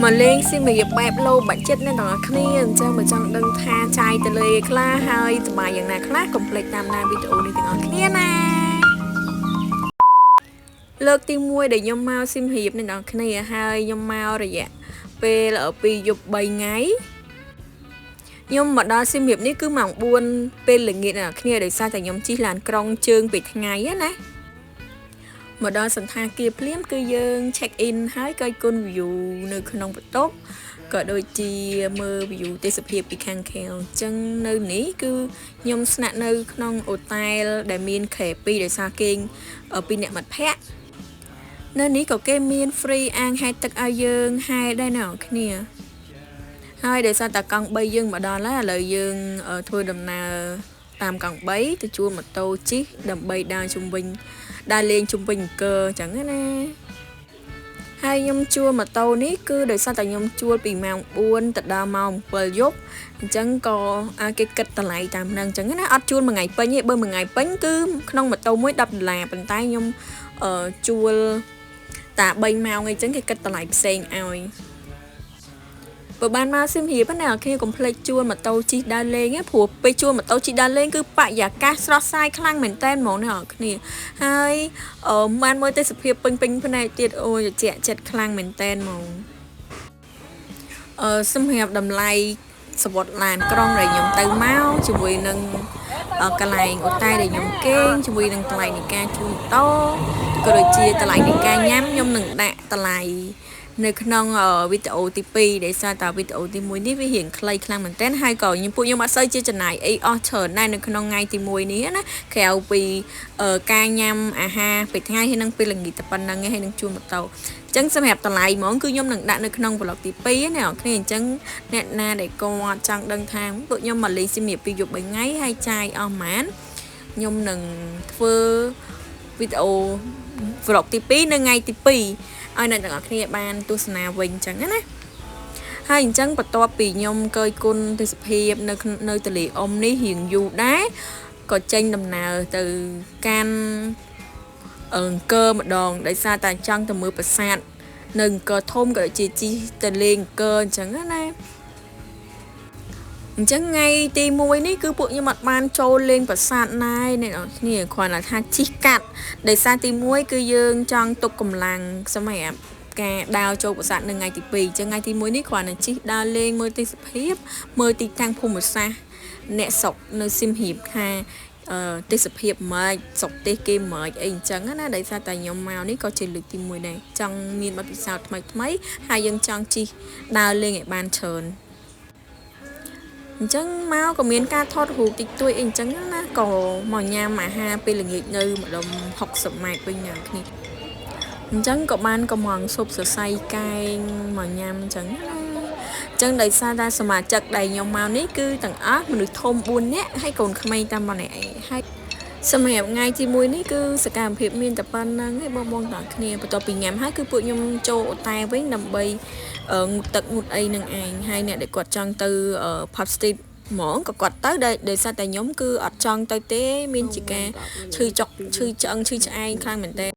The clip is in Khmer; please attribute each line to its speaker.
Speaker 1: មកលេងសៀមរាបបែប low budget អ្នកទាំងអស់គ្នាអញ្ចឹងបើចង់ដឹងថាចាយទៅលើអីខ្លះហើយសប្បាយយ៉ាងណាខ្លះកុំភ្លេចតាមដានវីដេអូនេះទាំងអស់គ្នាណាលើកទី1ដែលខ្ញុំមកសៀមរាបអ្នកទាំងអស់គ្នាហើយខ្ញុំមករយៈពេល2យប់3ថ្ងៃខ្ញុំមកដល់សៀមរាបនេះគឺម៉ោង4ពេលល្ងាចអ្នកគ្នាដោយសារតែខ្ញុំជិះឡានក្រុងជើងពេលថ្ងៃណាមកដល់សន្តាគារភ្លាមគឺយើង check in ហើយក៏គុណ view នៅក្នុងបន្ទប់ក៏ដូចជាមើល view ទេសភាពពីខាងក្រៅអញ្ចឹងនៅនេះគឺខ្ញុំស្នាក់នៅក្នុងអូតែលដែលមានគ្រែ2ដោយសារគេងពីរអ្នកមិត្តភ័ក្តិនៅនេះក៏គេមាន free អាងហែលទឹកឲ្យយើងហែលដែរណាអ្នកគ្នាហើយដោយសារតែកង់3យើងមកដល់ហើយឥឡូវយើងធ្វើដំណើរតាមកង់3ទៅជួលម៉ូតូជិះដើម្បីដើរជុំវិញដើរលេងជុំវិញអង្គរអញ្ចឹងណាហើយខ្ញុំជួលម៉ូតូនេះគឺដោយសារតែខ្ញុំជួលពីម៉ោង4ទៅដល់ម៉ោង7យប់អញ្ចឹងក៏ឲ្យគេគិតតម្លៃតាមហ្នឹងអញ្ចឹងណាអត់ជួលមួយថ្ងៃពេញទេបើមួយថ្ងៃពេញគឺក្នុងម៉ូតូមួយ10ដុល្លារប៉ុន្តែខ្ញុំជួលតា3ម៉ោងអីចឹងគេគិតតម្លៃផ្សេងឲ្យបើបានមកសៀមរាបណាអ្នកគ្នាកុំភ្លេចជួលម៉ូតូជិះដើរលេងព្រោះពេលជួលម៉ូតូជិះដើរលេងគឺបរិយាកាសស្រស់ស្រាយខ្លាំងមែនតើហ្មងអ្នកគ្នាហើយបានមើលទេសភាពពេញពេញភ្នែកទៀតអូយត្រជាក់ចិត្តខ្លាំងមែនតើហ្មងអឺសម្រាប់តម្លៃសំបុត្រឡានក្រុងដែលខ្ញុំទៅមកជាមួយនឹងកន្លែងអូតែលដែលខ្ញុំគេងជាមួយនឹងតម្លៃនៃការជួលម៉ូតូក៏ដូចជាតម្លៃនៃការញ៉ាំខ្ញុំនឹងដាក់តម្លៃនៅក្នុងវីដេអូទី2ដែលសារតែវីដេអូទី1នេះវារៀងខ្លីខ្លាំងមែនទែនហើយក៏ខ្ញុំពួកខ្ញុំអត់សូវជាចំណាយអីអស់ច្រើនដែរនៅក្នុងថ្ងៃទី1នេះណាក្រៅពីការញ៉ាំអាហារពេលថ្ងៃហើយនិងពេលល្ងាចតែប៉ុណ្្នឹងឯងហើយនឹងជួលម៉ូតូអញ្ចឹងសម្រាប់តម្លៃហ្មងគឺខ្ញុំនឹងដាក់នៅក្នុង vlog ទី2ណាអ្នកគ្នាអញ្ចឹងអ្នកណាដែលគាត់ចង់ដឹងថាពួកខ្ញុំមកលេងសៀមរាបពីយប់3ថ្ងៃហើយចាយអស់ប៉ុន្មានខ្ញុំនឹងធ្វើវីដេអូ vlog ទី2នៅថ្ងៃទី2ឲ្យអ្នកទាំងអស់គ្នាបានទស្សនាវិញអញ្ចឹងណាហើយអញ្ចឹងបន្ទាប់ពីខ្ញុំកើយគុណទេសភាពនៅនៅទលេអ៊ំនេះរៀងយូរដែរក៏ចេញដំណើរទៅកាន់អង្គរម្ដងដោយសារតែចង់ទៅមើលប្រាសាទនៅអង្គរធំក៏ដូចជាជិះទៅលេងអង្គរអញ្ចឹងណាអញ្ចឹងថ្ងៃទី1នេះគឺពួកខ្ញុំអត់បានចូលលេងប្រាសាទណាយអ្នកនរគ្នាគ្រាន់តែថាជិះកាត់ដោយសារទី1គឺយើងចង់ទុកកម្លាំងសម្រាប់ការដើរចូលប្រាសាទនៅថ្ងៃទី2អញ្ចឹងថ្ងៃទី1នេះគ្រាន់តែជិះដើរលេងមើលទេសភាពមើលទីតាំងភូមិសាស្ត្រអ្នកស្រុកនៅសៀមរាបថាទេសភាពម៉េចស្រុកទេសគេម៉េចអីអញ្ចឹងណាដោយសារតែខ្ញុំមកនេះក៏ជាលើកទី1ដែរចង់មានបទពិសោធន៍ថ្មីថ្មីហើយយើងចង់ជិះដើរលេងឲ្យបានច្រើនអញ្ចឹងមកក៏មានការថតរូបតិចតួចអីអញ្ចឹងណាក៏មកញ៉ាំអាហារពេលល្ងាចនៅម្ដុំ60ម៉ែត្រវិញណាគ្នាអញ្ចឹងក៏បានកំងស៊ុបសរសៃកែងមកញ៉ាំអញ្ចឹងណាអញ្ចឹងដោយសារតែសមាជិកដែលខ្ញុំមកនេះគឺទាំងអស់មនុស្សធំ4នាក់ហើយកូនក្មេងតែម្នាក់ឯងហើយសម្រាប់ថ្ងៃទី1នេះគឺសកម្មភាពមានតែប៉ុណ្្នឹងឯងបងបងទាំងគ្នាបន្ទាប់ពីញ៉ាំហើយគឺពួកខ្ញុំចូលអូតែវិញដើម្បីងូតទឹកងូតអីនឹងឯងហើយអ្នកដែលគាត់ចង់ទៅ Pub Street ហ្មងក៏គាត់ទៅដោយសារតែខ្ញុំគឺអត់ចង់ទៅទេមានជាការឈឺចុកឈឺឆ្អឹងឈឺឆ្អែងខ្លាំងមែនទែន។